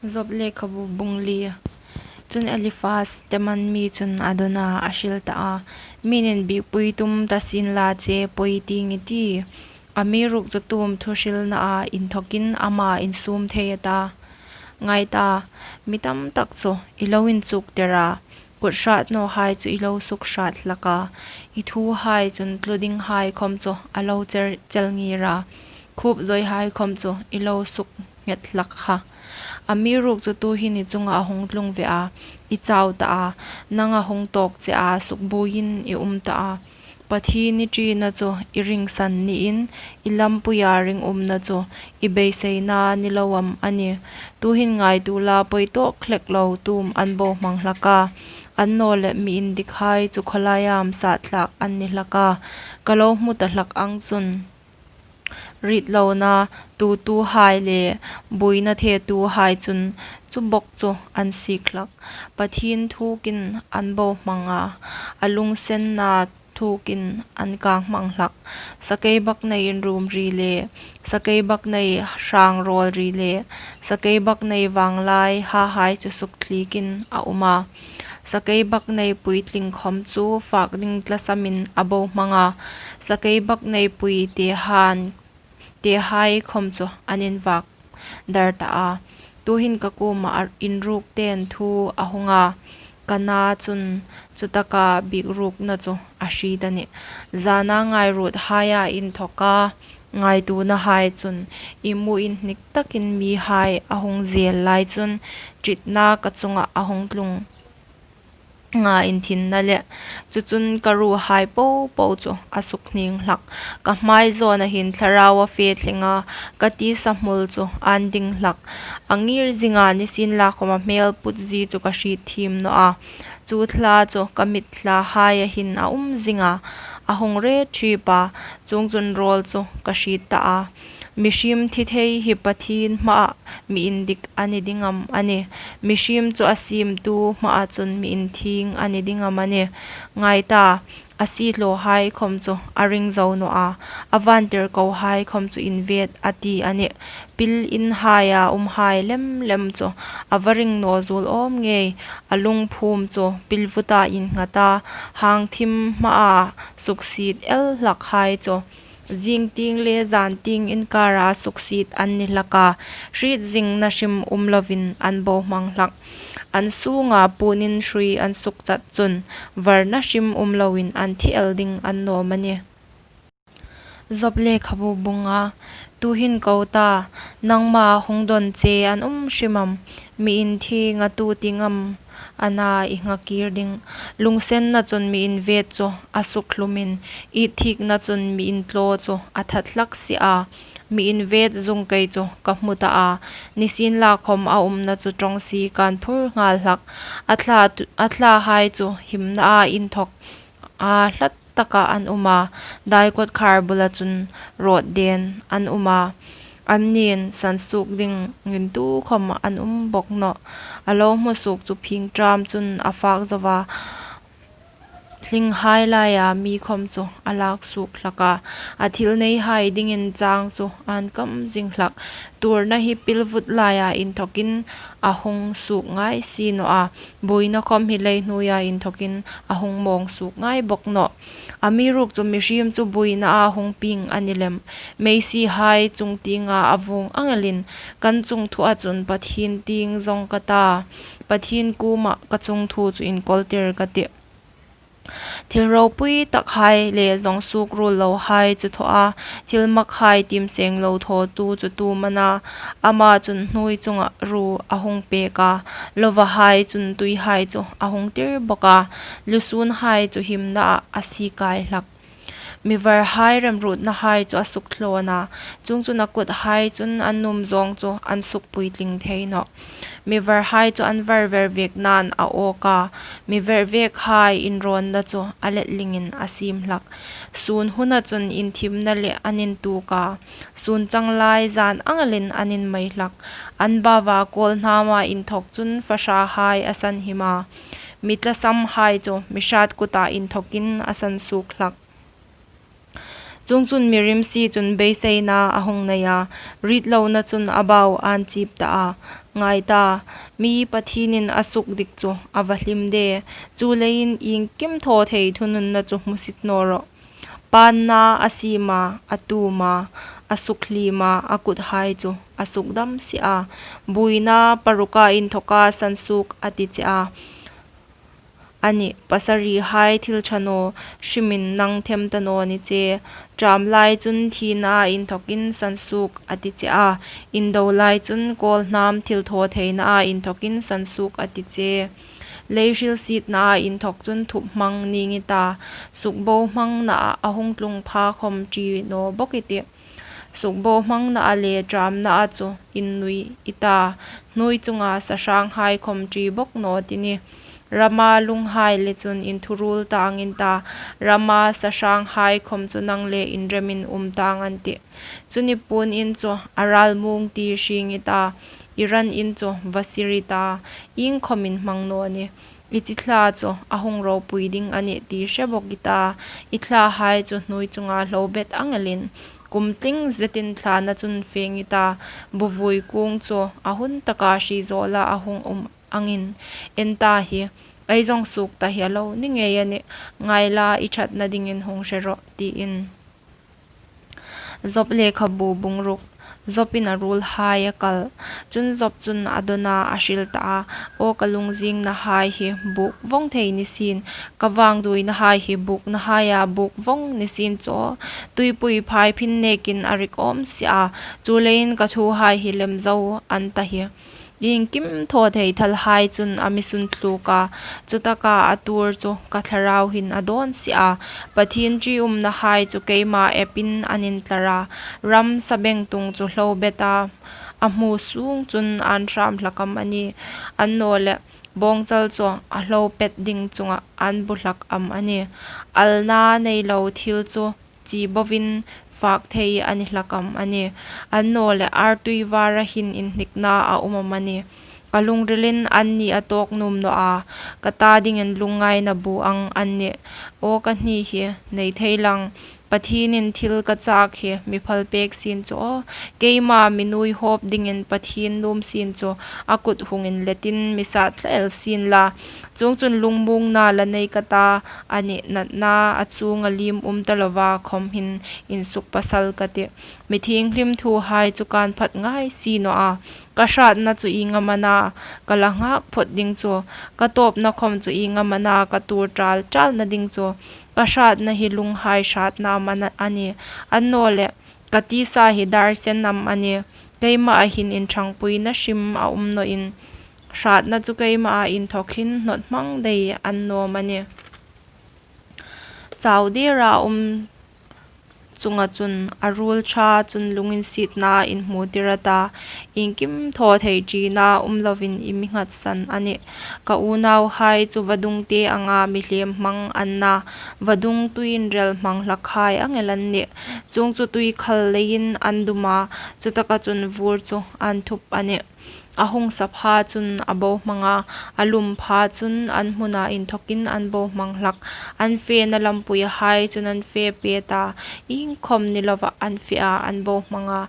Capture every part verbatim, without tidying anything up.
Job lekhabu bung li. Chun Eliphaz, Teman mi chun a dawn a, a hril ta a, Mi'n inbiekpui tum ta sienla che, pawi tieng i ti? Amiruokchu tu am thu hrilnaa inthawkin ama insum thei a ta? Ngai ta, mi tam tak chu i lo inchuktir a, kut hrat nawhai chu i lo suk hrat hlak a, i thuhai chun tlu dinghai khawm chu a lo cher chel ngir a, khup zawihai khawm chu i lo suk nghet hlak kha. Amiruokchu tuhin i chunga a hung tlung ve a, i chau ta a, nang a hung tawk che a, sukbuoiin i um ta a. Pathien i ṭina chu i ringsan niin, i lampuia ringumna chu i beiseina ni lo am a nih? Tuhin ngaituo la, pawi tawk hlek lo tu am an bohmang hlak a, annawleh mi indikhai chu khawlaia am sat hlak an ni hlak a, ka lo hmu ta hlak ang chun. Ritlona tuotuhai le buoina thetuhai chun chu bawk chu an sik hlak. Pathien thukin an bohmang a, a lunginsenna thukin an kang hmang hlak. Sakeibaknei nei inrum ri le, sakeibaknei nei hrang rawl ri le, sakeibaknei nei vanglai hahai chu suktlikin a um a, sakeibaknei nei puitling khawm chu fak ding tlasamin a bohmang a, sakeibaknei nei pui te han tehai khawm chu an invak dar ta a. Tuhin ka kuoma inrukten thu a hung a, ka na chun chutaka biekrukna chu a hriet a nih. Zana ngairuothaia inthoka ngaituonahai chun i mu inhnik takin mihai a hung zel lai chun, ṭitna ka chunga a hung tlung nga inthinna le. Chu chun ka ruhai popo chu a sukhning hlak. Ka hmai zawna hin thlarau a fe thleng a, ka tisa hmul chu an ding hlak. A ngir zinga nisienlakhawm a hmel put zie chu ka hriet thiem naw a. Chu thla chu ka mitthlahaia hin a um zing a, a hung re ṭhip a, chuongchun rawl chu ka hriet ta a. Mihriem thi thei hi Pathien hmaa mi indik a ni ding am a nih? Mihriem chu a siemtu hmaa chun mi inthieng a ni ding am a nih? Ngai ta, a siehlawhai khawm chu a ring zo naw a, a vantirkohai khawm chu invet a ti a nih. Pil inhaia umhai lem lem chu a va ring naw zuol awm ngei. A lungphum chu pilvuta innghat a, hang thim hmaa suksiet el hlakhai chu zing tieng le zan tieng inkara suksiet an ni hlak a, hriet zingna hrim um lovin an bohmang hlak. An sunga puonin hrui an sukchat chun varna hrim um loin an thi el ding an nawm a nih. Job lekhabu bung nga. Tuhin ko ta, nangma hung dawn che an um hrim am? Mi inthieng a tu tieng am a na i ngha kir ding? Lunginsenna chun mi invet chu a sukhlumin, itthikna chun mi intlaw chu a that hlak si a. Mi invet zung kei chu ka hmu ta a, nisienlakhawm a umna chu ṭawng si kan phur nghal hlak. A thla, a thlahai chu himnaa inthawk a hlat taka an um a, dai kawtkhar bula chun rawt den an um a, an niin san suok ding ngirtu khawm an um bawk nawh. A lo hmu suok chu phingṭam chun a fak zo a, hlinghai laia mi khawm chu a lak suok hlak a, a thil neihai dingin chang chu an kam zing hlak. Tuorna hi pilvut laia inthawkin a hung suok ngai si naw a, buoina khawm hi lei hnuoia inthawkin a hung mawng suok ngai bawk nawh. Amiruokchu mihriem chu buoinaa hung pieng a ni lem. Meisihai chung tienga a vuong ang elin, kan chungthua chun Pathien tieng zawng ka ta, Pathien kuoma ka chungthu chu inkawltir ka tih. Thil ropui takhai le zawng suok ruol lohai chu thaw a, thil makhai tiem seng lo thawtu chu tu am a na? Ama chun hnuoi chunga ru a hung pek a, lovahai chun tuihai chu a hung tir bawk a, lusunhai chu himnaah a sie kai hlak. Mi varhai remruotnahai chu a sukthlawn a, chuongchun a kuthai chun an nuom zawng chu an sukpuitling thei nawh. Mi varhai chu an var verveknain a awk a, mi vervekhai inrawnna chu a letlingin a siem hlak. Sun huna chun inthimna leh an intuok a, sun chang lai zan ang elin an inmei hlak. An baua kawlhnama inthawk chun fahrahai a sanhim a, mi tlasamhai chu mi hrat kuta inthawkin a san suok hlak. Chuongchun mi rimsi chun beiseina a hung nei a, ritlona chun a bau an chip ta a. Ngai ta, mi Pathienin a sukdik chu a va hlim de, chuleiin iengkim thaw thei thununna chu hmusit naw rawh. Panna a siema, a tuoma, a sukhlima, a kuthai chu a sukdam si a. Buoina paruka inthoka sansuok a ti che a. Ani, pasarihai thil ṭha naw hrimin nang them ta naw ni che. Ṭam lai chun thina inthokin sansuok a ti che a. Indo lai chun kawlhnam thil thaw theinaa inthokin sansuok a ti che. Lei hrilsietnaa inthok chun thup hmang ning i ta. Sukbohmangna a hung tlung pha khom ṭi naw bawk i tih. Sukbohmangna a le ṭamna a chu innui i ta, hnuoi chunga sahranghai khom ṭi bawk naw ti ni. Rama lunghai le chun inthuruol ta ang in ta, Rama sahranghai khom chu nang le in remin um ta ang an tih. Chu ni puon in chu a ralmung ti hring i ta, i ran in chu va sir i ta, iengkhom in hmang naw ni. I chi thla chu a hung ropui ding a nih ti hre bawk i ta, i thlahai chu hnuoi chunga hlo bet ang elin, kum tling zetin thlana chun feng i ta, buvui kung chu a hun taka hri zawla a hung um angin, en ta hi, ei zawng suok ta hi a lo ni ngei a nih, ngai la i ṭhatna dingin hung hre rawh, tiin. Job lekhabu bung ruk. Jobin a ruolhai a kal. Chun Job chun a dawna a hril ta a, Aw ka lungzingnahai hi buk vawng thei ni sien, ka vangduoinahai hi buknahaia buk vawng ni sien chu, tuipui phaiphin nekin a rik awm si a, chuleiin ka thuhai hi lem zo an ta hi. Iengkim thaw thei thalhai chun a mi sun thluk a, chutaka a tuor chu ka thlarau hin a dawn si a. Pathien ṭiumnahai chu keima epin an intlar a, ram sabengtung chu hlo bet a, a hmu sung chun an hram hlak am a ni. Annawleh bawngchal chu a hlo pet ding chunga an bu hlak am a ni. Alna nei lo thil chu chi bovin fak thei a ni hlak am a ni. Annawleh artui vara hin inhnikna a um am a ni. Ka lungrilin anni a tawk nuom naw a, ka ta dingin lungngaina bu ang an nih. Aw ka hni hi nei thei lang, Pathienin thil ka chak hi mi phal pek sien chu aw, keima mi nuoi hawp dingin Pathien nuom sien chu a kut hung inletin mi sat thla el sien la. Chuongchun lungmuongna la nei ka ta, a nih natna a chunga liem um ta lova khom hin insuk pasal ka tih. Mi thienghlim thuhai chu kan phat ngai si naw a. Ka hratna chu ieng am a na ka la nghak phawt ding chu, ka tawpna khom chu ieng am a na ka tuor ṭal ṭalna ding chu. Ka hratna hi lunghai hratna am a na, a ni? Annawleh ka tisa hi dar sen am a ni? Keimah hin inṭhangpuina hrim a um nawin, hratna chu keima inthok hin hnawt hmang dai an nawm a ni. Chau dera um chunga chun a ruol ṭha chun lunginsietna inhmu tir a ta, iengkim thaw thei ṭina um lovin i mi nghatsan a nih. Ka unauhai chu vadungte anga mi hlem hmang an na, vadung tuiin rel hmang hlakhai ang el an nih. Chuong chu tui khal leiin an dum a, chutaka chun vur chu an thup a nih. A hung sa pha chun a bohmang a, a lum pha chun an hmuna inthokin an bohmang hlak. An fena lampuihai chun an fe pet a, iengkhom ni lova an fe a, an bohmang a.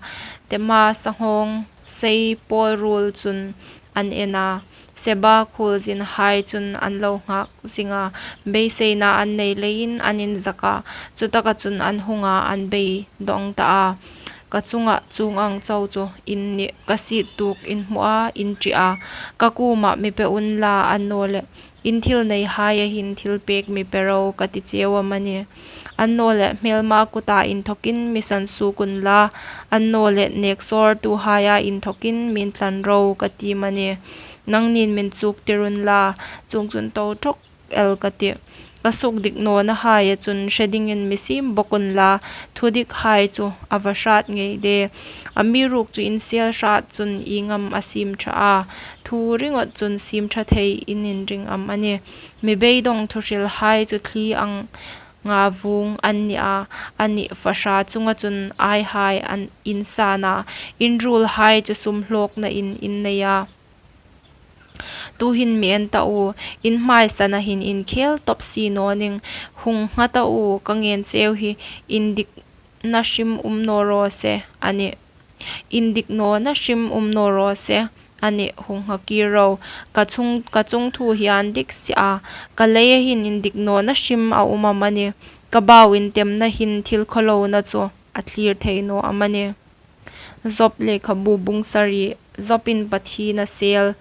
Tema sanghawng sei pawl ruol chun an en a, Seba khuolzinhai chun an lo nghak zing a, beiseina an nei leiin an inzak a, chutaka chun an hung a, an beidong ta a. Ka chunga chuong ang chau chu in nih, ka siet tuok in hmu a, in ṭi a. Ka kuoma mi pe unla, annawleh in thil neihaia hin thilpek mi pe ro, ka ti cheu am a ni? Annawleh hmelma kuta inthokin mi sansuok unla, annawleh neksawrtuhaia inthokin mi intlan ro, ka ti am a ni? Nangnin min chuktir unla, chuongchun to thawk el ka tih. Ka sukdik nawnahaia chun hre dingin mi siem bawk unla, thudikhai chu a va hrat ngei de. Amiruokchu insel hrat chun ieng am a siem ṭha a, thu ringawt chun siem ṭha thei in inring am a ni? Mi beidong thuhrilhai chu thli anga vuong an ni a, a nih, fahra chunga chun aihai an insan a, in ruolhai chu sum hlawknain in nei a. Tuhin mi en ta u, in hmaisana hin in khel tawp si naw ning, hung ngha ta u, ka ngen cheu hi, indikna hrim um naw raw se, a nih. Indiknawna hrim um naw raw se, a nih, hung nghak kir ro. Ka chung, ka chungthu hi an dik si a, ka leia hin indik nawna hrim a um am a nih? Ka bau intemna hin thil khawhlona chu a thlir thei naw am a nih? Job lekhabu bung sari. Jobin Pathien a sel.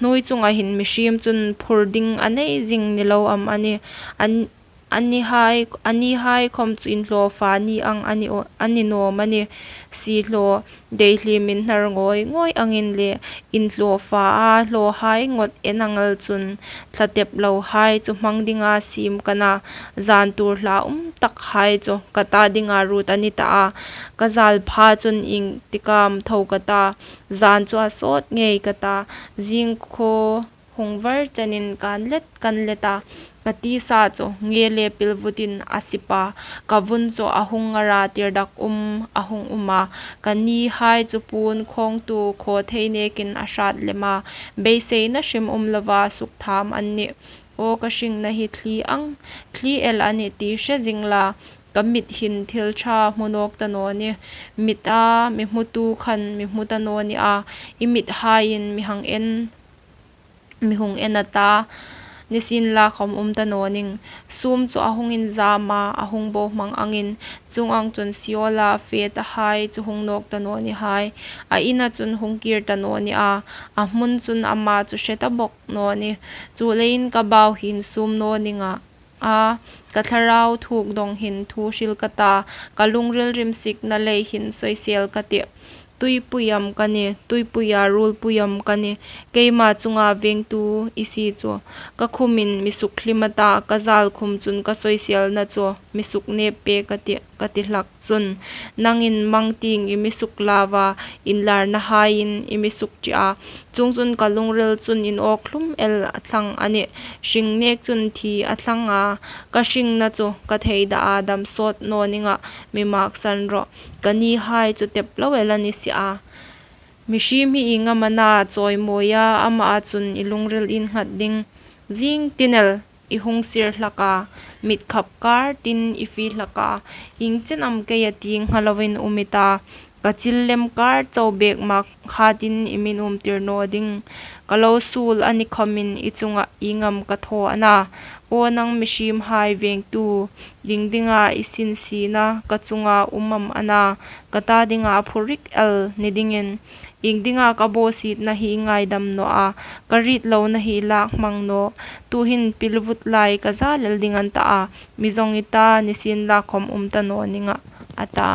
Hnuoi chunga hin mihriem chun phur ding a nei zing ni lo am a nih? An, a nihai, a nihai khawm chu inhlawfa ni ang a ni aw, a ni naw am a nih? Siehlaw, dei hlim inhnar ngawi ngawi angin le inhlawfa a hlawhai ngawt en ang el chun, thla tep lohai chu hmang dinga siem ka na, zan tur hla um takhai chu ka ta dinga ruot a ni ta a. Ka zal pha chun ieng tik am tho ka ta, zan chu a sawt ngei ka ta, zing khaw hung var chenin kan let kan let a, ka tisa chu nge le pilvutin a sip a, ka vun chu a hung ngar a, tirdak um a hung um a, ka nihai chu puon khawngtu khaw thei nekin a hrat lem a, beiseina hrim um lova suktham an nih. Aw ka hringna hi thli ang, thli el a nih ti hre zing la, ka mit hin thil ṭha hmu nawk ta naw nih. Mita mi hmutu khan mi hmu ta naw nih a, i mithaiin mi hang en, mi hung en a ta, nisienlakhawm um ta naw ning. Sum chu a hung inzam a, a hung bohmang angin, chuong ang chun Seola fe tahai chu hung nawk ta naw ni hai. A ina chun hung kir ta naw nih a, a hmun chun ama chu hre ta bawk naw nih. Chuleiin ka bau hi insum naw ning a, a, ka thlarau thuk dawng hin thu hril ka ta, ka lungril rimsikna lei hin soisel ka tih. Tuipui am ka nih, tuipuia ruolpui am ka nih, keima chunga vengtu i si chu. Ka khumin mi sukhlim a ta, ka zal khum chun ka soiselna chu mi suknep pek a tih, ka ti hlak chun, nangin mangtieng i mi suklau a, inlarnahaiin i mi sukṭi a, chuongchun ka lungril chun inawk hlum el a thlang a nih. Hring nek chun thi a thlang a, ka hringna chu ka thei dah a, dam sawt naw ning a, mi maksan rawh. Ka nihai chu tep lo el a ni si a. Mihriem hi ieng am a na chawimawia, amaa chun i lungril innghat ding. Zing tin el i hung sir hlak a, mit khap kar tin i fie hlak a, ieng chen am keia tieng ngha loin um i ta, ka chil lem kar chau bek mak khatin i min umtir naw ding. Ka lo suol a ni khawmin i chunga ieng am ka thaw a na? Aw nang mihriemhai vengtu, ieng dinga i sin sina ka chunga um am a na, ka ta dinga phurik el ni dingin? Ieng dinga ka bawsietna hi i ngaidam naw a, ka ritlona hi i lak hmang naw? Tuhin pilvut lai ka zal el ding an ta a, mi zawng i ta, nisienlakhawm um ta naw ning a, a ta.